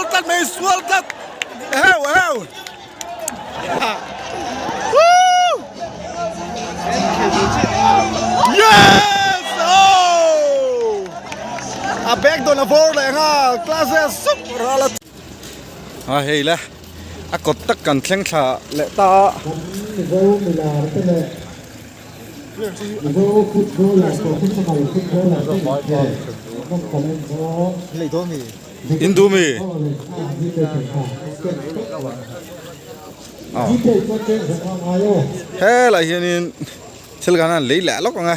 Sual tlat mai sual tlat. Eheu eheu. Woo! Yes! Oh! A back don a bawr leh nghal class sup ral a. A hei le a kawt tak kan thleng thla leh ta a. In duh mi? Helai hianin thil kan han lei leh lawk ang e.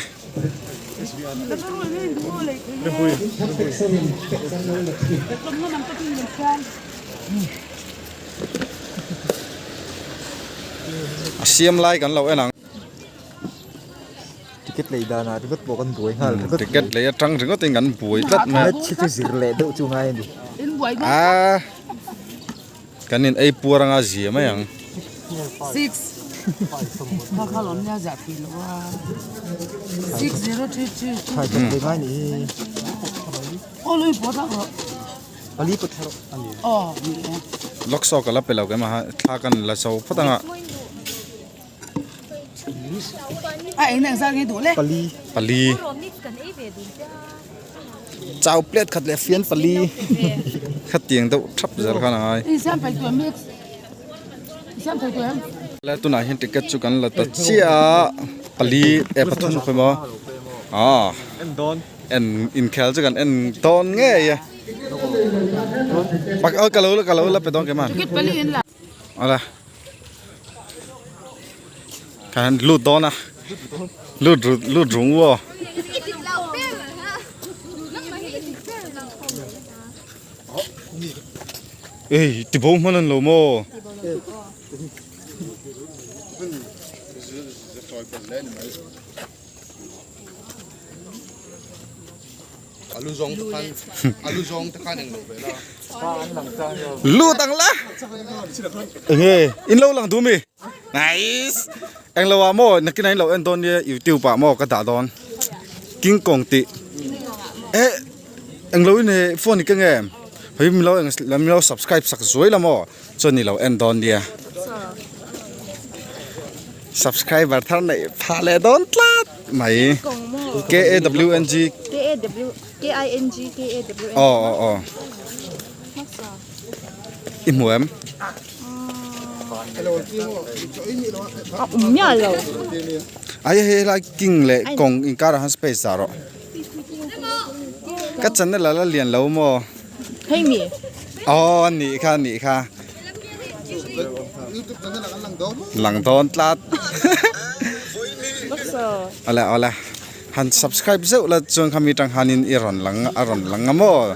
A siam lai kan lo en ang. Ticket lei danah ringawt pawh kan buai nghal ringawt. Ticket lei atang ringawt in kan buai tlat mai. Match hi chu zir leh deuh chu ngai a ni. A kan in ei puar anga zia mai ang. Lawk saw ka la pe lo keimah ha thla kan la zo phawt anga. Pali. Pali. Chau plate khat leh fian pali. Khatiang deuh thap zel khan a ngai. Le tunah hian ticket chu kan la ta chiah a pali eh pathum khawi maw ah en inkhel chu kan en dawn ngei e ka lo ka lo la pe dawn keimah Ala. Kan lut dawn a. Lut lut rung wo. Ei, ti bo hman an lo maw? Lut ang la enge in lo lang duh mi nice eng lo ah maw nakin ah in lo en dawn nia youtube ah maw ka dah dawn king kong tih eh eng lo in he phone hi ka nge hei min lo eng min lo subscribe sak zuai la maw chuan i lo en dawn nia subscriber thar neih phah leh dawn tlat mai K A W N G K A W K I N G K A W N aw aw aw i hmu em a awm miah lo ai hei helai king leh kawng inkar ah hian space dah rawh ka channel a la lian lo maw Hei mi. Aw nih kha nih kha. Lang dawn tlat. Awle awle han subscribe zeuh la chuan kha mi tang hanin i rawn lang a rawn lang a maw.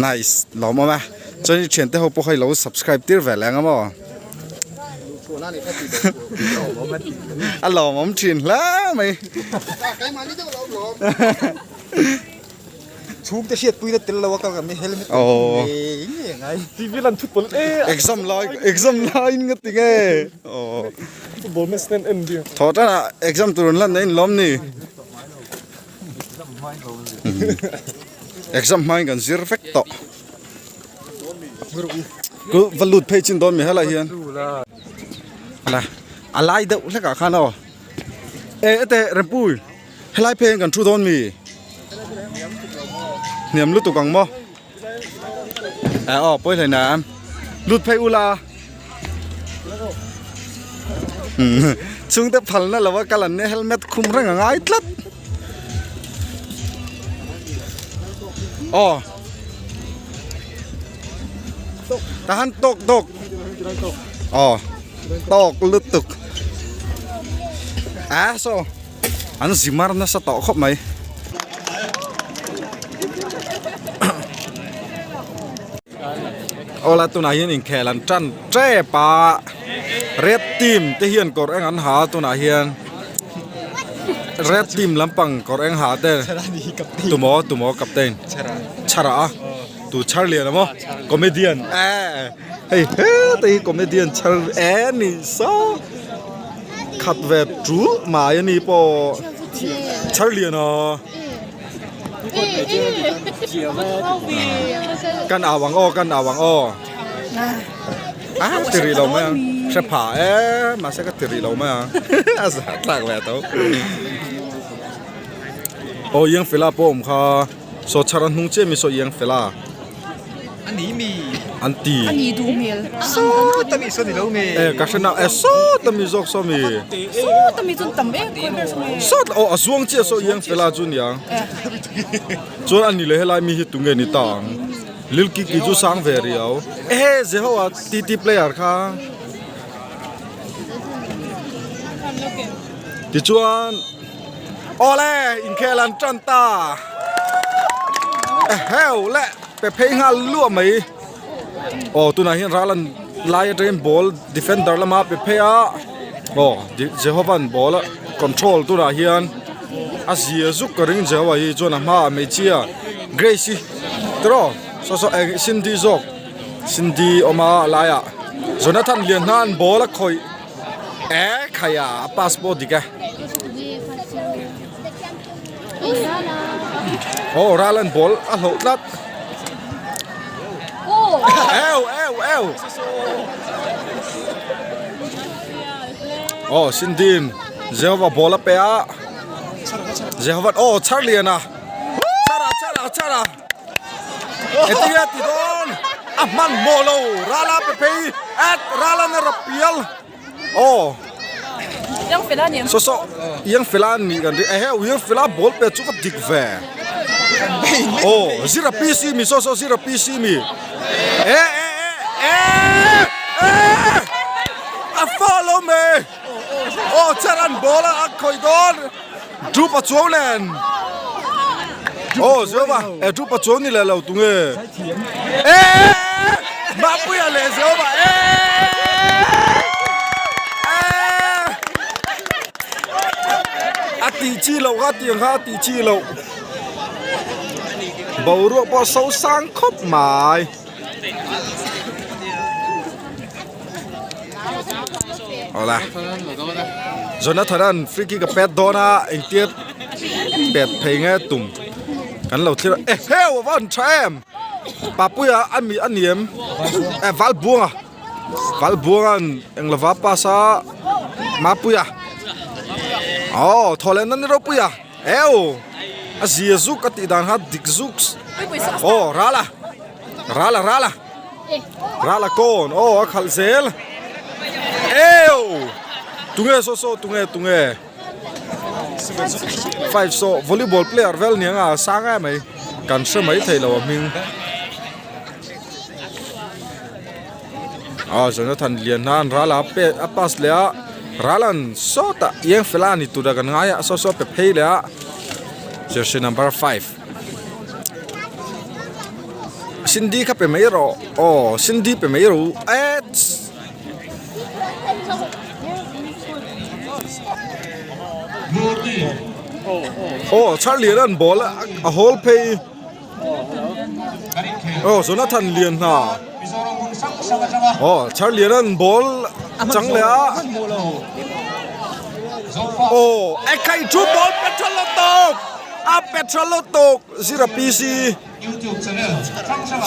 Nice lawm awm e. Chuan i thiante ho pawh kha i lo subscribe tir ve leng a maw. A lawmawm thin hle mai. Chhungte hriatpuina tel lo a kal kan ni helmet kan khum ngei ngei a ngai. TV lan football e. Exam lai exam laiin nga ti nge. Football match nen en bik. Thaw tan ah exam tur an lan na in lawm ni. Exam hmain kan zir vek tawh. Ku va lut phei chin dawn mi helai hian. Ala a lai deuh hlek ah khan aw. E ete Rempui. Helai phei hian kan thu dawn mi? Hniam lutuk ang maw? Eh aw pawi hlei na lut phei ula chhungte phalna lova kal an nia helmet khum reng a ngai tlat aw tahan tawk tawk aw tawk lutuk a saw. An zi mar nasa tawh khawp mai. Awla tunah hian inkhel an tan tep a red team te hian kawr eng an ha a tunah hian red team lampang kawr eng ha te tumaw tumaw captain chhara a tu chhar lian a maw comedian eh hei heta hi comedian chhar e ni saw. Khat ve tul mai a ni pawh Charlian a. Kan au ang aw kan au ang aw. A ti rih lo mai ang. Hre pha e mahse ka ti rih lo mai ang. A zah tlak ve tho. Aw iang fela pawh awm kha. Saw chhar a hnung chiah mi saw iang fela. A ni mi. An ti. A ni duh hmel. Sawta mi saw ni lo nge. E ka hre na e sawta mi zawk saw mi. Sawta mi chuan tam em khawi ber saw nge. Sawt aw a zuang chiah saw iang fela chu niang. Chuan a ni leh helai mi hi tunge ni ta ang. Lil Kiki chu sang ve riau. Ehe Jehoa TT player kha. Tichuan awle inkhel an tan ta. Eheu le pe phei nghal luah mai. Aw tunah hian ral an lai atangin ball defender lama pe phei a. Aw Jehovan ball a control tunah hian a zia zuk ka ring Jehova hi chuan a hmaah hmeichhia Grace-i tiraw saw saw eng Cindy zawk Cindy awm a laiah Jonathan Lianhna'n ball a khawih e khaih a a pass pawh dik e. Aw Rallan ball a hloh tlat. Eu eu eu. Aw Cindy-in Jehovah ball a pe a. Jehovah aw chhar lian a. Chhar a chhar a chhar a. Hetia ti dawn a hmanhmawh lo Rala pe phei at Rallan a rawp pial. Aw Saw saw Iang fela an nih kan ri eheu Iang fela ball pe chu ka dik ve Aw zira PC mi saw saw zira PC mi e e e e e a follow me Aw char an ball a a khawih dawn Drup a chuau nen Aw Jehovah e drup a chuau ni leh lo tunge E Mapuia leh Jehovah e E A tih chi loh kha tiang kha a tih chi loh Boruak pawh a so sang khawp mai. Awle Jonathan an free kick a pet dawn a engtia pet phei nge tum kan lo thlir a eheu a va han tha em Papuia a mi a ni em eh Valbuanga Valbuanga'n eng lova pass a Mapuia aw thawhlehna ni ropuia eu a zia zuk a tih dan kha dik zuk aw Rala. Rala rala Rala kawn aw a khalh zel eo tunge saw saw tunge tunge five saw volleyball player vel niang a sang em mai kan hre mai thei lo a hming a Jonathan lian han rala a pe a pass leh a Ralan sawtah eng fela a ni tura kan ngai a saw saw a pe phei leh a jersey number five. Cindy kha pe mai rawh aw Cindy pe mai rawh u ets aw Charlie an ball a hawl phei aw Jonathan lian hna aw Charlie an ball chang leh a aw ekhai thu ball petrol a tawk. A petrol lutuk zira PC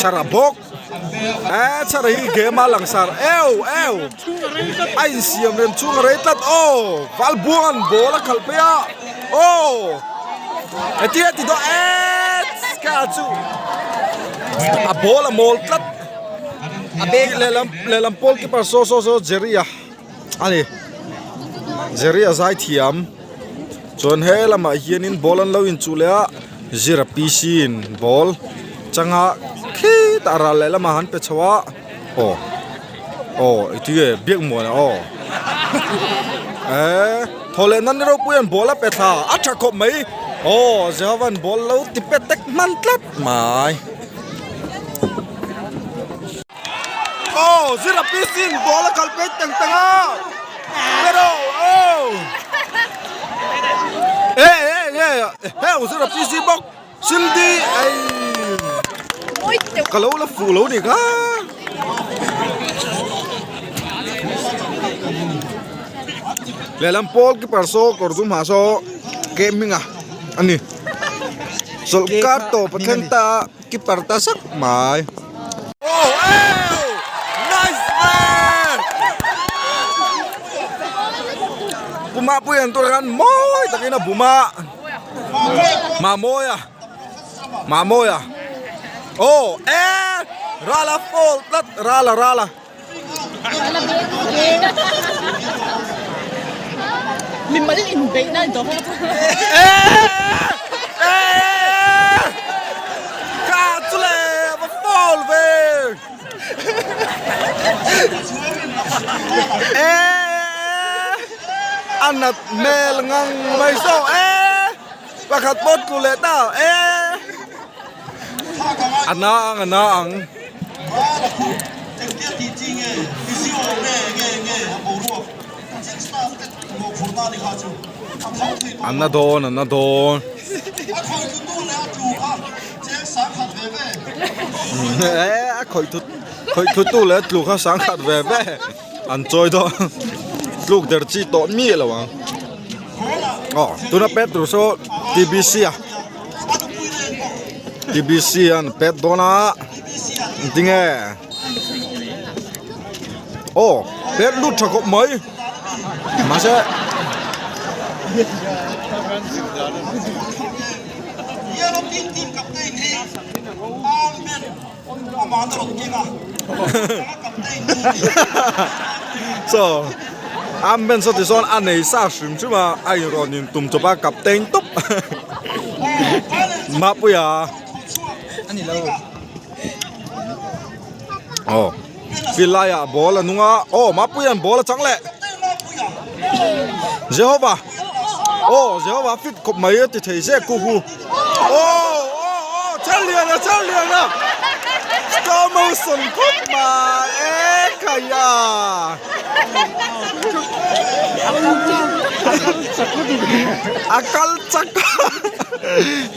chhara bawk e chhara hi game a langsar eu eu a insiam rem chhung a rei tlat aw valbuang an ball a khalh phei a aw hetia ti dawn e ka chu a ball a mawl tlat lehlam lehlam pawl keeper saw saw saw Jerry a ani Jerry a zai thiam. Chuan he lamah hianin ball an lo inchuh leh a zira PC in ball changa khitah ral leh lamah han pe chho a aw aw iti nge biak muan a aw eee thaw leh nan ropui an ball a pe thla a tha khawp mai aw Jehovan ball lo ti pe tek hman tlat mai. Aw zira PC in ball a kal phei teng teng a pero aw e e e heng zira PC bawk Cindy ei ka lo la fuh lo ni kha lehlam pawl keeper saw kawr dum ha saw game hminga a ni. Chawlhkar tawp a thleng ta a, keeper ta sak mai. Oh ew! Nice man! Puma pui an tur khan mawi takin a bum a. Mamawia Mamawia Oh e! Rala fall tlat Rala Rala. Mimal inbeih na dawk. Ka chu le va fall ve. A nat hmel ngang mai saw e pakhat pawh tlu leh ta e a na ang a na ang. A na dawn a na dawn. A khawih thut khawih thut tu leh a tlu kha sangkhat ve ve. An chawi dawn tluk der chi tawh miah lo ang aw tuna pet tur saw T_B_C a T_B_C an pet dawn a tinge aw pet lut tha khawp mai mahse Saw armband saw tisawn a nei sa hrim hrim a a inrawn in tum chawp a captain tawp Mapuia aw field laiah ball a nung a aw Mapuia'n ball a chang leh Jehovah aw Jehovah fit khawp mai a ti thei zek ku hu. Aw aw aw chal lian a chal lian a slow motion khawp mai e khai a a kal chak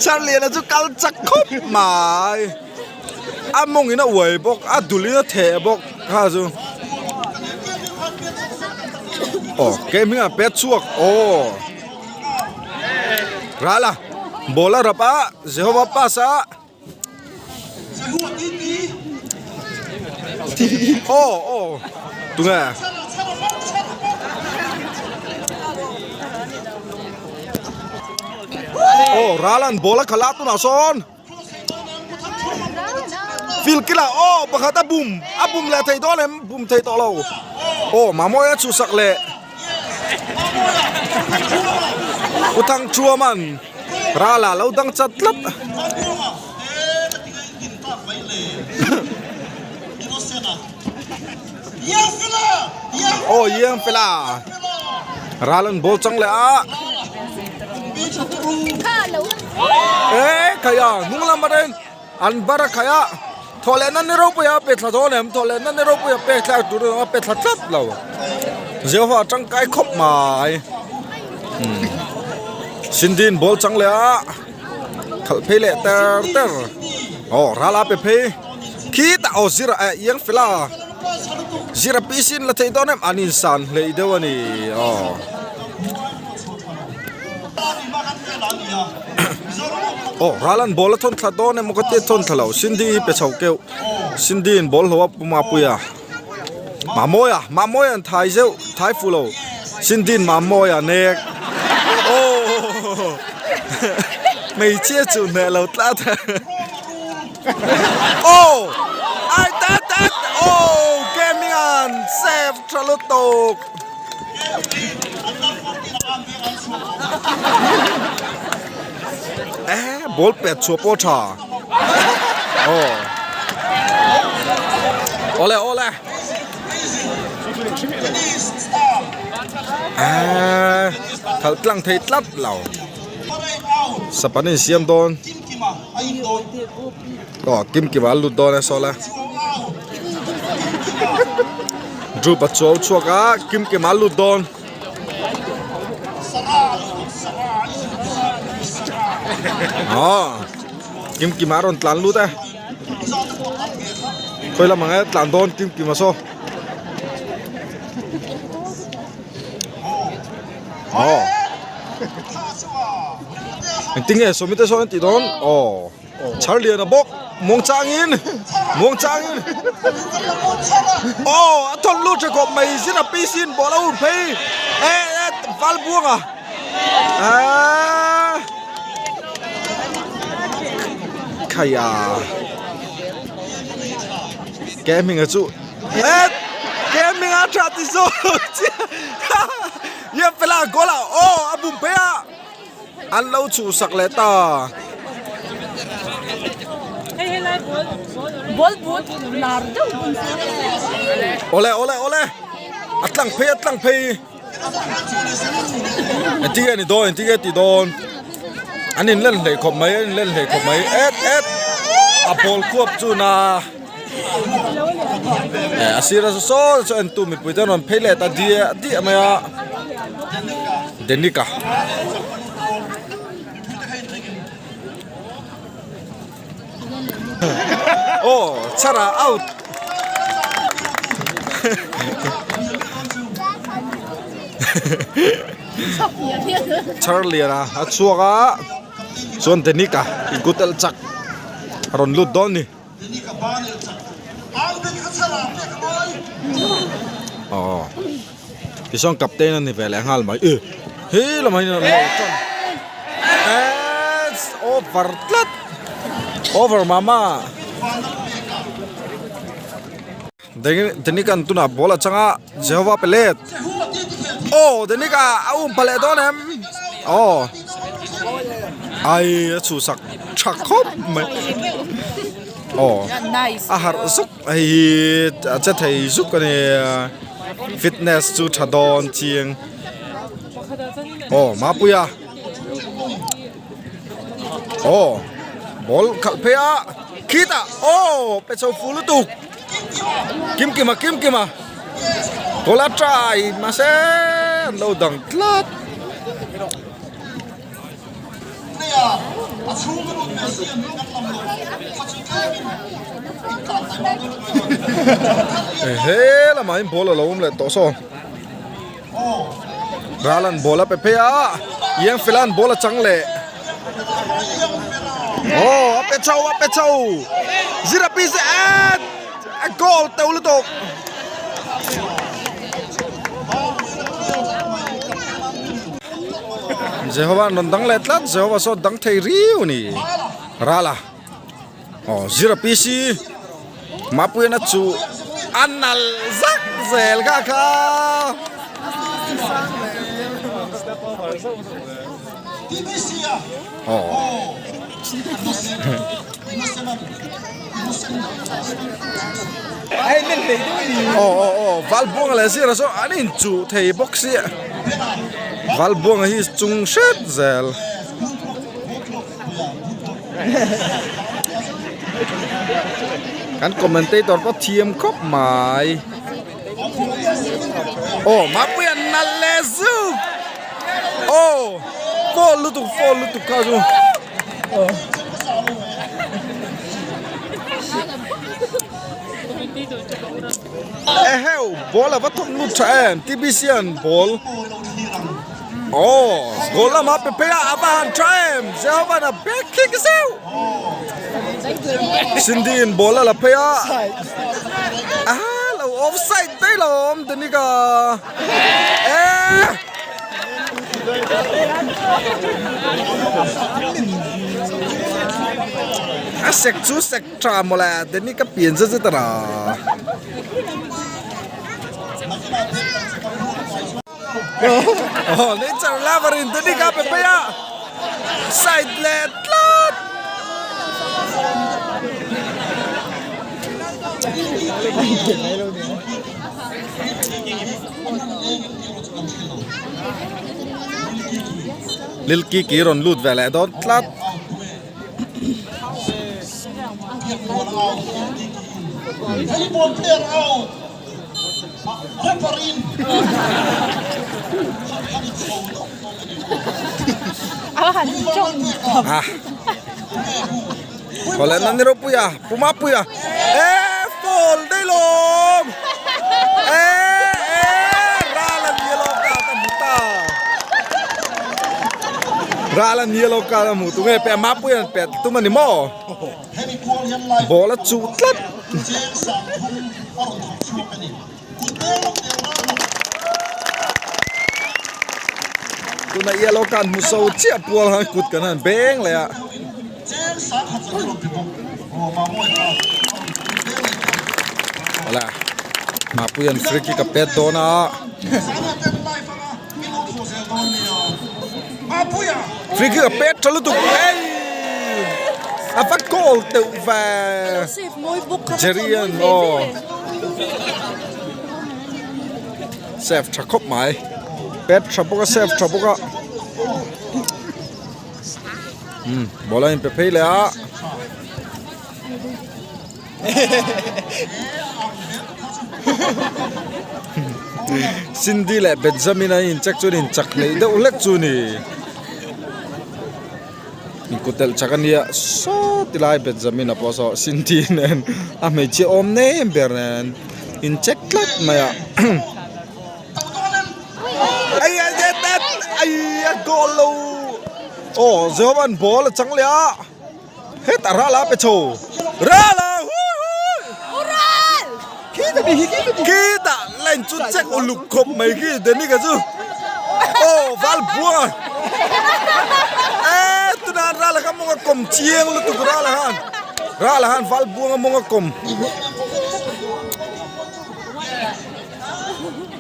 chal lian a chu kal chak khawp mai a mawng in a uai bawk a dul in a theh bawk kha chu aw ke hming ah pet chhuak aw. Ral a ball a rap a Jehovah pass a aw aw tunge aw ral an ball a khalh a tunah sawn field kila aw pakhat a bum a bum leh thei dawn em bum thei tawh lo aw mamawia a chhuhsak leh. U Thang Chuaman ral ah lo dang chat tlat. Aw Iang Fela ral an ball chang leh a. E khaia hnung lam atangin An bar a khaih a, thawhlehna ni ropuia pe thla dawn em, thawhlehna ni ropuia pek thlak tur a pe thla tlat lo. Jehovah a tangkai khawp mai. Cindy in ball chang leh a, khalh phei leh ter ter. Aw ral a pe phei. Khitah aw zira eh iang fel a. Zira PC in la thei dawn em, an insan hleih deuh a ni. Aw. Aw ral an ball a thawn thla dawn emaw ka tia thawn thla lo Cindy pe chho keuh Cindy in ball hlauh a pu Mapuia Mamawia Mamawia an thai zeuh thai fuh lo Cindy in Mamawia nek aw hmeichhia chu hneh lo tlat aw ai tat tat aw gaming an save tha lutuk. Eh ball pet chhuah pawh tha aw awle awle eh khalh tlang thei tlat lo sap an insiam dawn aw kim kima a lut dawn e saw le. Drup a chuau chhuak a kim kim a lut dawn. Aw kim kim a rawn tlan lut e. Khawi lam ang e tlan dawn kim kim a saw. Aw. Engtin nge sawmi te sawn an tih dawn? Aw Charliana bawk muangchangin muangchangin aw a thawn lut tha khawp mai zira PC in ball a um phei e e val buanga aaa khaia ke hminga chu e ke hminga tha ti zawk chiah ye fela goal ah aw a bum phei a. An lo chhuhsak leh ta. Awle awle awle a tlang phei a tlang phei engtin nge ni dawn engtin nge ti dawn an in len hleih khawp mai an in len hleih khawp mai et et a ball khuap chu na a sir a saw saw en tu mipui te an rawn phei leh ta diah diah mai a. Denika. Oh, chara out. Charliana a chhuak a chuan Denika ikutel chak a rawn lut dawn ni. Aw tichuan captain a ni ve leh nghal mai e he lamah hian an lo tan eess over tlat over mama Denikan tunah ball a chang a Jehovah pe let aw Denika a um pha leh dawn em aw ai a chhuhsak tha khawp mai aw a harh zuk hei hi a che thei zuk a ni fitness chu tha dawn chiang aw Mapuia aw ball khalh phei a khitah aw pe chho fu lutuk kim kima kim kima goal a try mahse an lo dang tlat. Ehe lamah hian ball a lo awm leh tawh saw. Ralan ball a pe phei a Iang Felan ball a chang leh aw a pe chho a pe chho Zira piece at a goal teuh lutuk. Jehovah an rawn dang leh tlat Jehovah saw dang thei riu a ni Rala aw Zira PC Mapuiana chu a nal zak zel kha kha aw aw aw aw Valbuanga leh Zira saw an inchuh thei bawk sia Valbuanga hi chung hret zel. Kan commentator pawh thiam khawp mai aw Mapuia nalh leh zuk aw foul lutuk foul lutuk kha chu eheu ball a va thawk lut tha em T_B_C an ball. Aw goal lama pe phei a a va han tha em Jehovan a back kick zeuh Cindy in ball a la phei a a lo offside daih lo awm Danica eh a sek chu sek tha mawle Danica pian zet zet a ra. Oh, nature lover in Danica pe phei a side leh tlat Lil Kiki rawn lut ve leh dawn tlat. Awle nan ni ropui a puma pui a e fall daih lawm e e ral an yellow card a hmu ta. Ral a ni lo kal a hmuh tu nge peh Mapuia an pet tum a ni maw? Ball a chuh tlat. Tuna yellow card hmu so chiah pual han kut kan han beng leh a. Awle Mapuia'n free kick a pet dawn a. Free kick a pet tha lutuk ei a va goal teuh ve Jerry-a'n aw save tha khawp mai pet tha bawk a save tha bawk a umm ball a inpe phei leh a. Cindy leh Benjamin an incheck chuan inchak hleih deuh hlek chu ni inkutelh chak a nia saw ti lai Benjamin a pawh saw Cindy nen a hmeichhia awm nem ber nen incheck tlat mai a ai a goal lo aw Jehovan ball a chang leh a. Hetah ral a pe chho. Ral a hui hui. Ural! Khitah line chu check uluk khawp mai khi Danica chu. Aw val buang a. E tunah ral a kha mawng a kawm chiang lutuk ral a khan. Ral a khan val buang a mawng a kawm.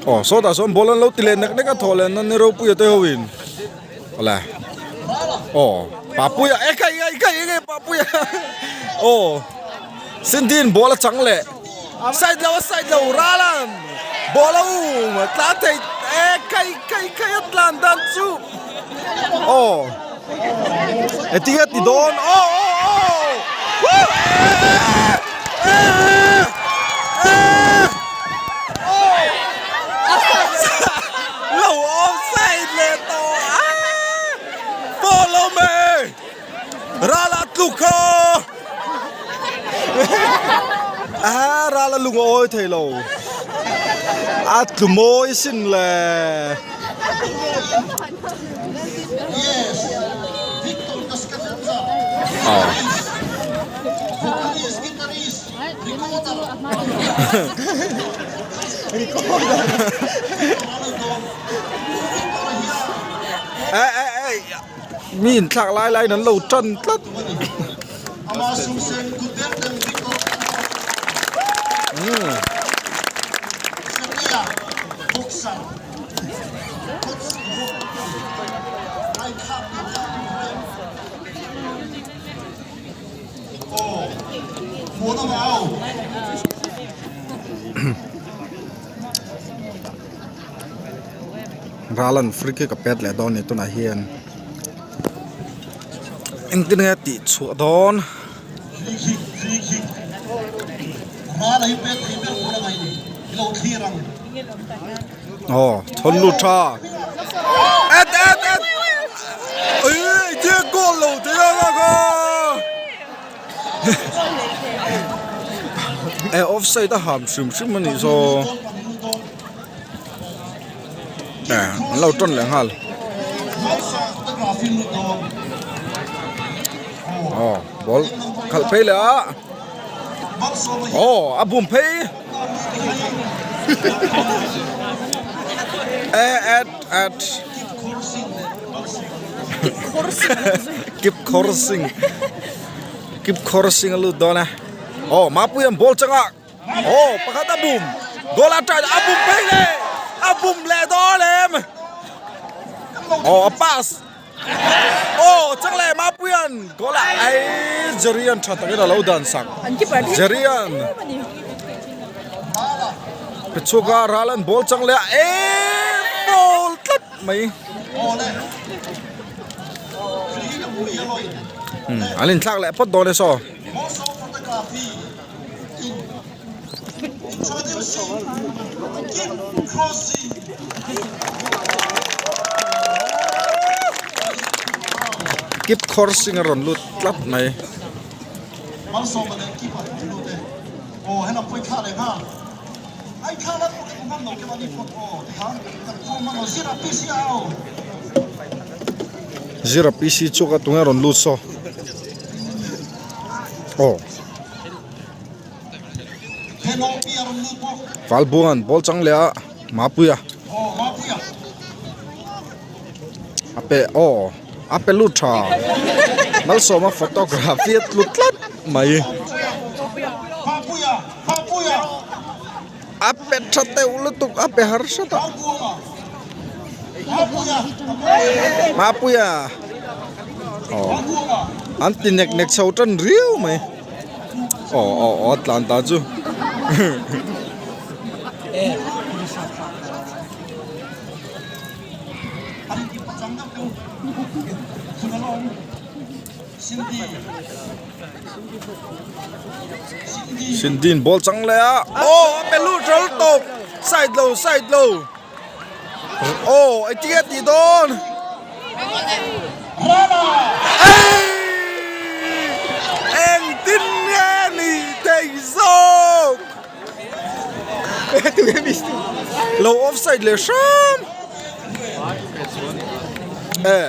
Aw sawtah sawn ball an lo ti leh nek nek a thawh leh nan ni ropui a te ho in. Awle aw Papuia e kai kai kai enge Papuia aw Cindy-in ball a chang leh side lo a side lo Ralan ball a um tlan thei e kai kai kai a tlan dan chu aw engtin nge ti dawn aw aw aw woo e e e aw Lo offside leh tawh a follow me ral a tluk kha a ral a lung a awi thei lo a tlu mawi sin le. Mi inthlak lai laiin an lo tan tlat. Ralan free kick a pet leh dawn a ni tunah hian engtin nge tih chhuah dawn. Aw thawn lut tha et et et ui tia goal lo thei a nga kha e offside a ham hrim hrim a nih saw e an lo tawn leh nghal aw ball khalh phei leh a aw a bum phei. At at Keep coursing Keep coursing a lut dawn e Aw Mapuia an ball chang a Aw pakhat a bum Goal a try a bum phei le A bum leh dawn em Aw a pass Aw chang leh Mapuia'n goal ah ai Jerry-a'n tha takin a lo dan sak Jerry-a'n pe chhuak a Rala'n ball chang leh a e ball tlat mai an inthlak leh phawt dawn e saw. Kip khawr sing a rawn lut tlat mai. Zira PC chhuak a tunge rawn lut saw aw Valbuanga'n ball chang leh a Mapuia a pe aw a pe lut tha Malsawma photography a tlu tlat mai. A pe tha deuh lutuk a pe har hret a. Mapuia aw an ti nek nek chho tan riau mai aw aw aw tlan ta chu Sindin ball chang leh a aw a pe lut ral tawp side lo side lo aw engtin nge tih dawn engtin nge ni thei zawk lo offside leh hram e.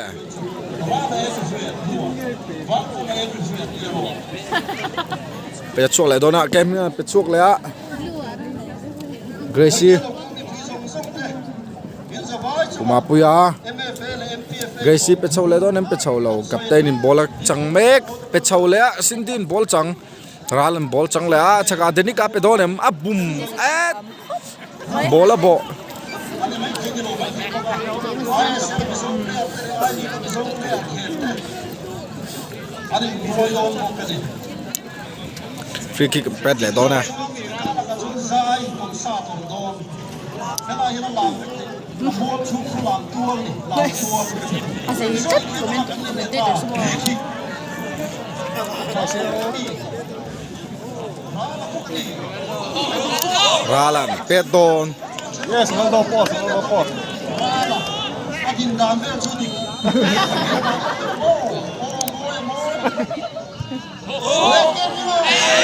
Pe chhuak leh dawn a kem hian pe chhuak leh a Gracie Pumapuia Gracie pe chho leh dawn em pe chho lo captain in ball a chang mek pe chho leh a Cindy in ball chang ral an ball chang leh a chhakah Danica pe dawn em a bum et. Ball a bawh. Free kick pet leh dawn e. Ralan pet dawn. Yes, Ronaldo post, Ronaldo post.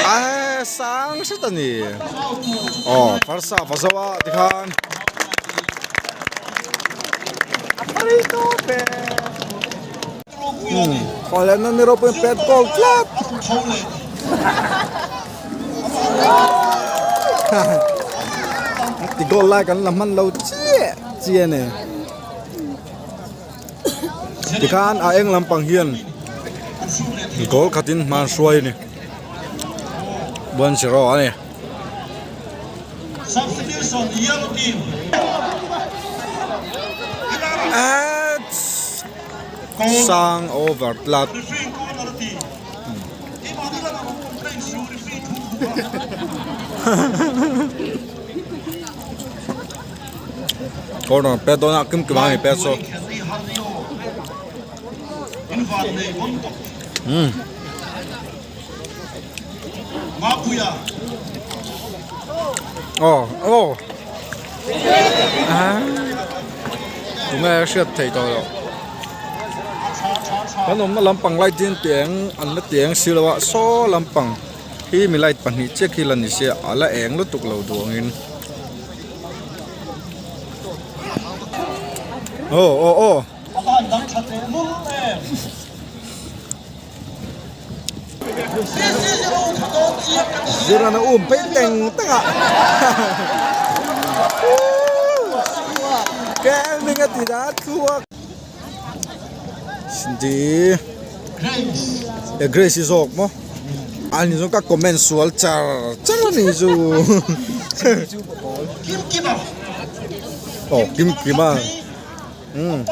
A sang hret a ni. Aw, farsa va zo a tikhan. Khaw leh na ni ropui pet goal tlat. Ti goal lai kan la hman lo chiah chiah a ni. Tikhan a eng lampang hian goal khatin hman hruai a ni. 1-0 a ni. Sang over tlat. Corner pet dawn a kim kim a ni pet saw. Hmm. Oh, oh. Ah. Tunge hriat thei tawh loh. Kan awmna lampang light din tih eng an la ti eng si lo a saw lampang hi mi light pahnih chiah khi la ni sia a la eng lutuk lo duh angin. Aw aw aw. Zirana um phei teng teng a Kelvin a ti da chhuak Cindy e Grace hi zawk maw ani zawng ka comment sual char char ani chu aw kim kim a. Umm.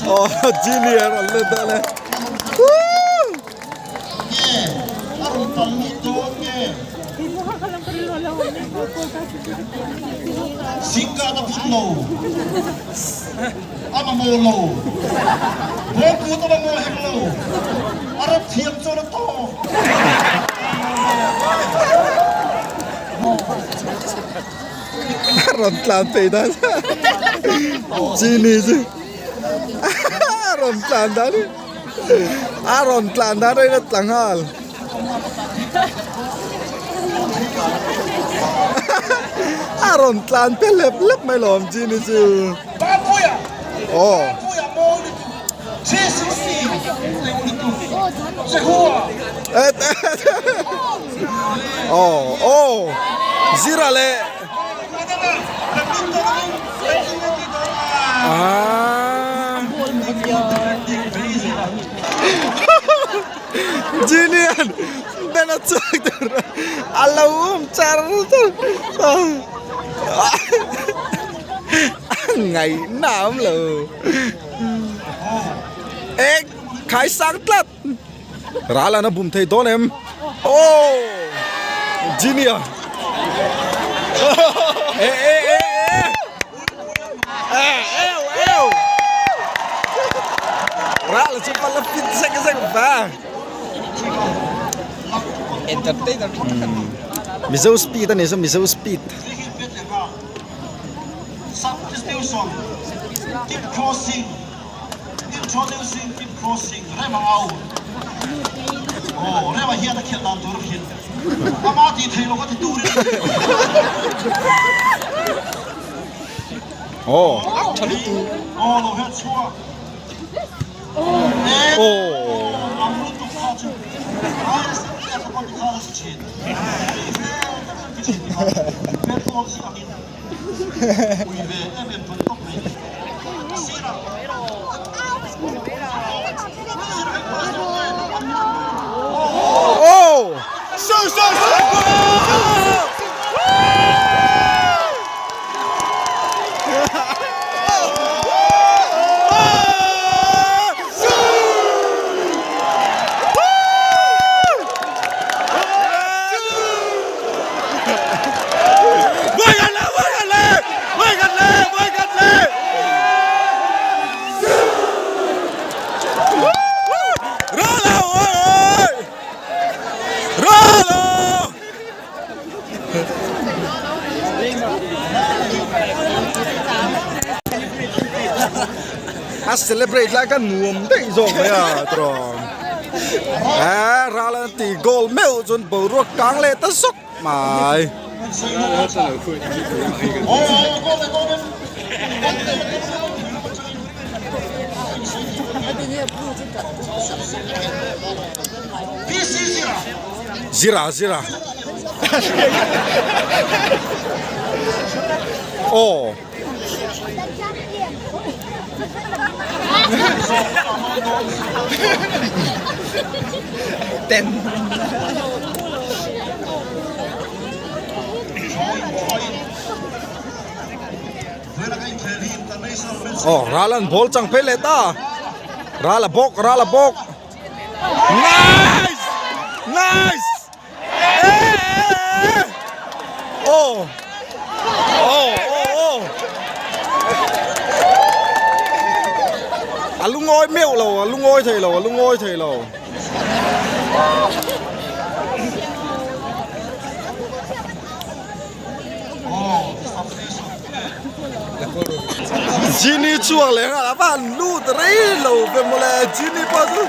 Aw Genie a rawn lut dawn e. A rawn tlan phei dan Genie chu. tlan dan hi a rawn tlan dan a tla nghal a rawn tlan pe lep lep mai lawm Genie chu aw. Aw aw zira leh aaa Genie an ben a chhuak tur a lo um char char ngaihna a awm lo. Ek khai sang tlat ral an a bum thei dawn em aw Genie e e e e eu eu ral chu pala fit zek zek va Entertainer Mizo speed ani saw Mizo speed. Aw. Aw. Aw! A celebrate lai kha nuam daih zawk mai a tiraw eh ral an tih goal meuh chuan boruak kang leh ta zawk mai. Zira zira aw. Aw ral an ball chang phei leh ta ral a bawk ral a bawk nice nice. Aw aw aw aw a lungawi meuh lo a lungawi thei lo a lungawi thei lo Genie chhuak leh nghal a va han lut rei lo ve mawle Genie pawh chu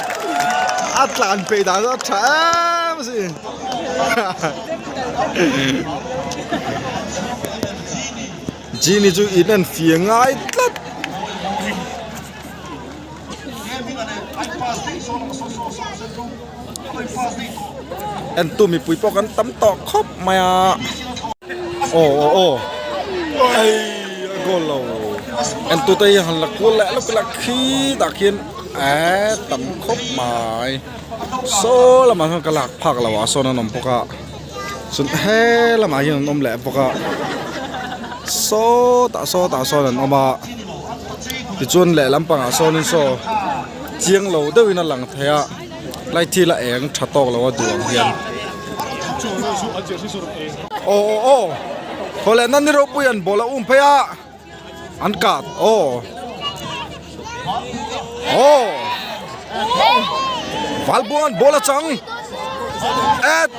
a tlan peih dan chu a tha em a sin Genie chu in en fir ngai tlat. Entu mipui pawh kan tam tawh khawp mai a aw aw aw ei a goal lo entu te hi han la kual leh lawk ila khi tah khian eh tam khawp mai saw lamah hian ka lak phak lo ah sawn an awm bawk a chuan he lamah hian an awm leh bawk a sawtah sawtah sawn an awm a tichuan lehlam pangah sawnin saw chiang lo deuhin a lang thei a. Lai thil a eng tha tawk lo a duh ang hian. Aw aw aw Khaw leh nan ni ropui an ball a um phei a an kat aw aw Valbuang an ball a chang et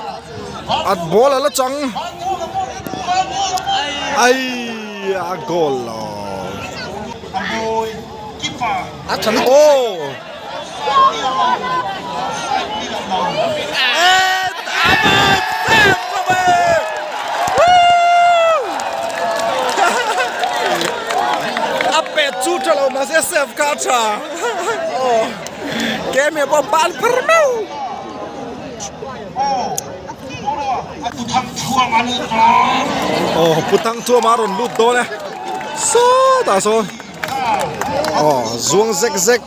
at ball a la chang ai a goal lo aw. A pet chu tha lo mahse save kha a tha aw kemi pawh ban phar meuh. Aw Pu Thangthuama a rawn lut dawn e sawtah sawn aw zuang zek zek.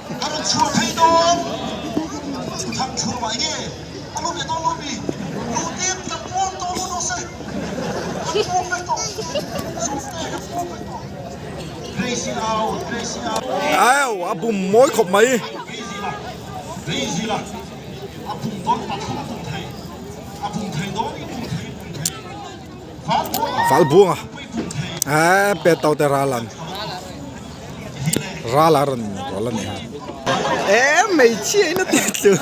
Aw a bum mawi khawp mai. Valbuanga eh pet tau te ral an ral a rawn rawl a ni a eh hmeichhia in a ti tlu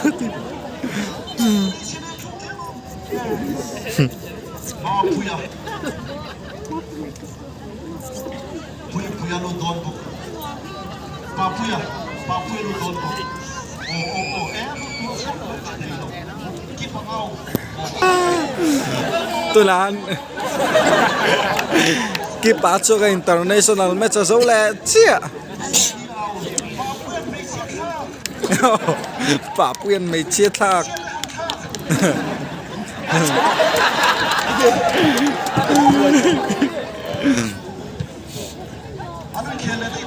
Tunah Kipa chu ka international match a zo leh chiah Papuian hmeichhia thlak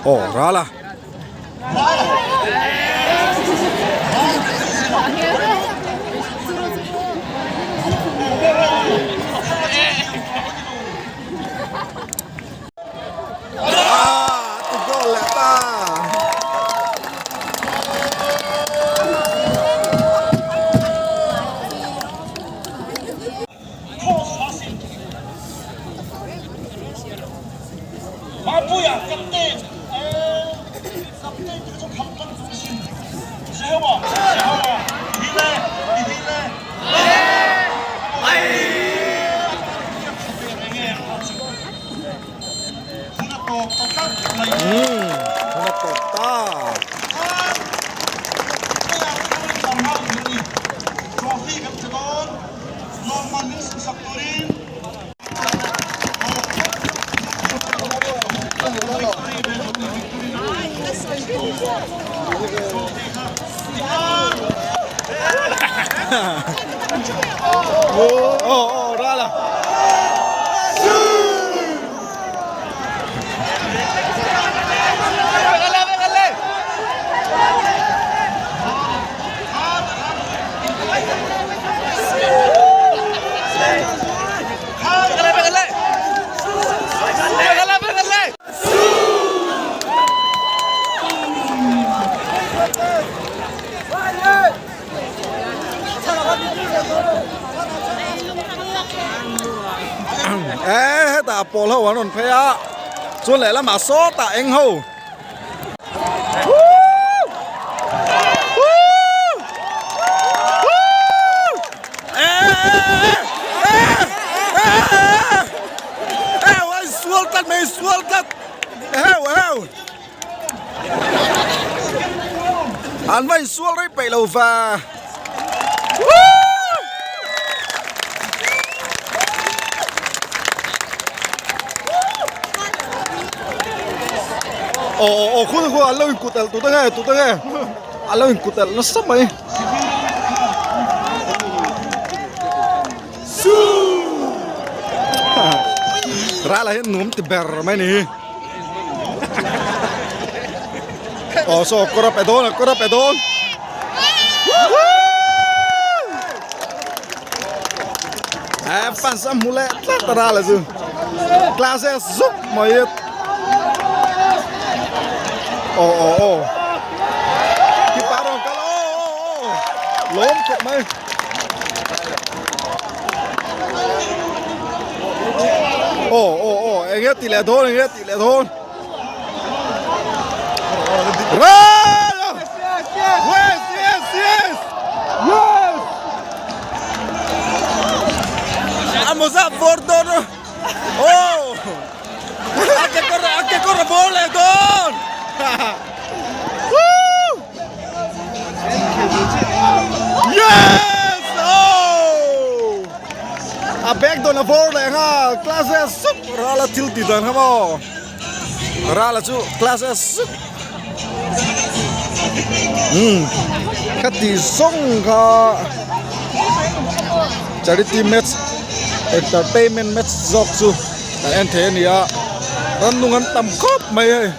Aw ral a. Ah, ti goal leh ta. Hun a tawp ta. Aw aw ral a. Eee hetah pawl ho an rawn phei a chuan lehlamah sawtah eng ho. Sual tlat mai sual tlat heu heu an va insual rei peih lo va. Aw aw aw khun khu an lo inkut elh tute nge tute nge an lo inkut elh nasa mai Rala hian nuam ti ber mai ni aw saw kawr a pe dawn a kawr a pe dawn Eh, fans a hmu leh tlat a ral a chu classes zuk mai a aw aw aw kipa rawn kal aw aw aw lawm khawp mai aw aw aw eng nge tih leh dawn eng nge tih leh dawn Yes, yes, yes! Yes! Amos a bordo no. Oh! Ake corre, ake corre bole don. Woo! A bag dawn a vawr leh nghal class S sup Rala thil tih dan kha maw Rala chu class S sup umm ka tih zawng kha charity match entertainment match zawk chu kan en thei a ni a rannung an tam khawp mai hei.